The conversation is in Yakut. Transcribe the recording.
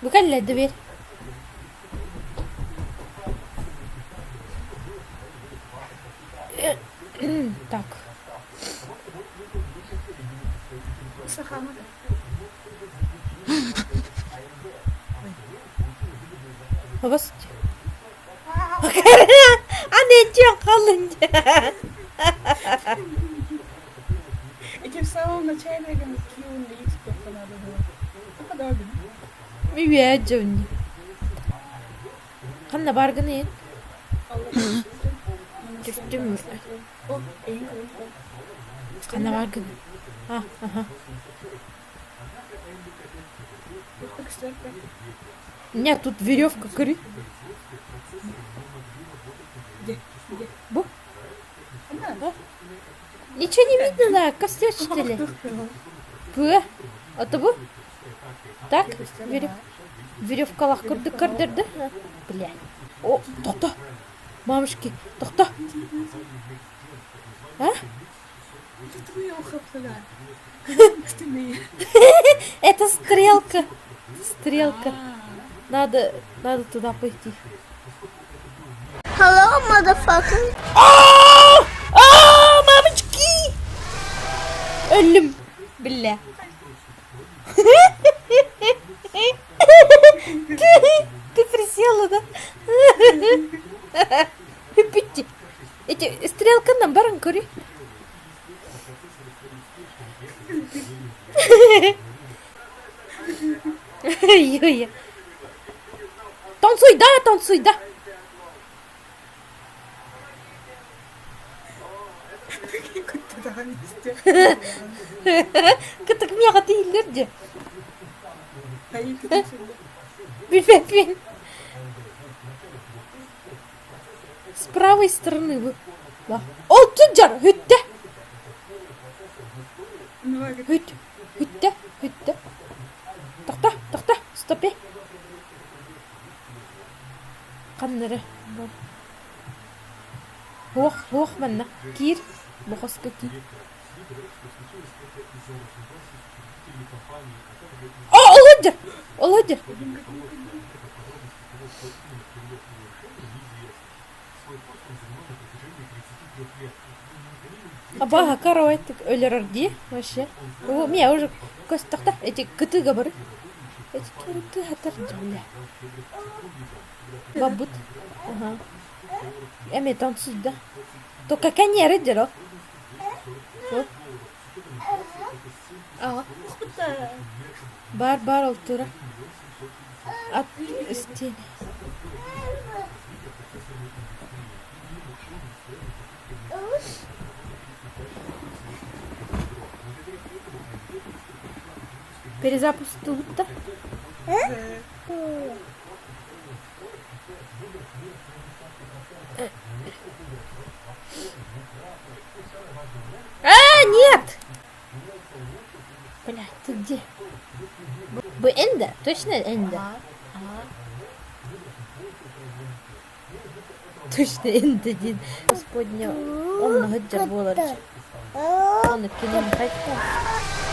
Бу кэллэ дверь. Так. Господи. Анеччиэн халын И тем самым начальником Q на надо было. Үө Ханна бааргыный? Түстүм. Ханна бааргыный? А, ага. У меня тут веревка кыры. Бу? Ничего не видно, да? Костер, что ли? Бу? Это бу? Так, веревкалаах курдук көрдөрдө. Бля. О, тохто. Мамушки, тохто. А? Это стрелка. Стрелка. Надо, надо туда пойти. Hello, motherfucker. А, мамочки! Өллүм. Бля. Ты присела, да? Бүттэ. Эти стрелканан баран көрүй. Ой-ой. Танцуй, да, танцуй, да. Кытык миэхэ тииллэр дии. Билбэппин. С правой стороны вы. Ол сылдьар, бүттэ. Бүт, бүттэ, бүттэ. Тохто, тохто, стопе. Ханна эрэ Суох, суох манна киир, бу хоско киир. О, олодья! Олодья! Абаха каравайтык өлөрөр дии вообще. У меня уже көстөхтө эти кытыга бары. Эти кырыты хатар бля. Бабут. Ага. Эми танцуй да. Только конеры дero. Ага. Бар бар ол тура. Ат истиэн. Перезапуск да? А, нет! Блядь, ты где? Бу Энда? Точно Энда? Точно Энда диэн. Господня, онно сылдьар буолар. Оны кинини хайта.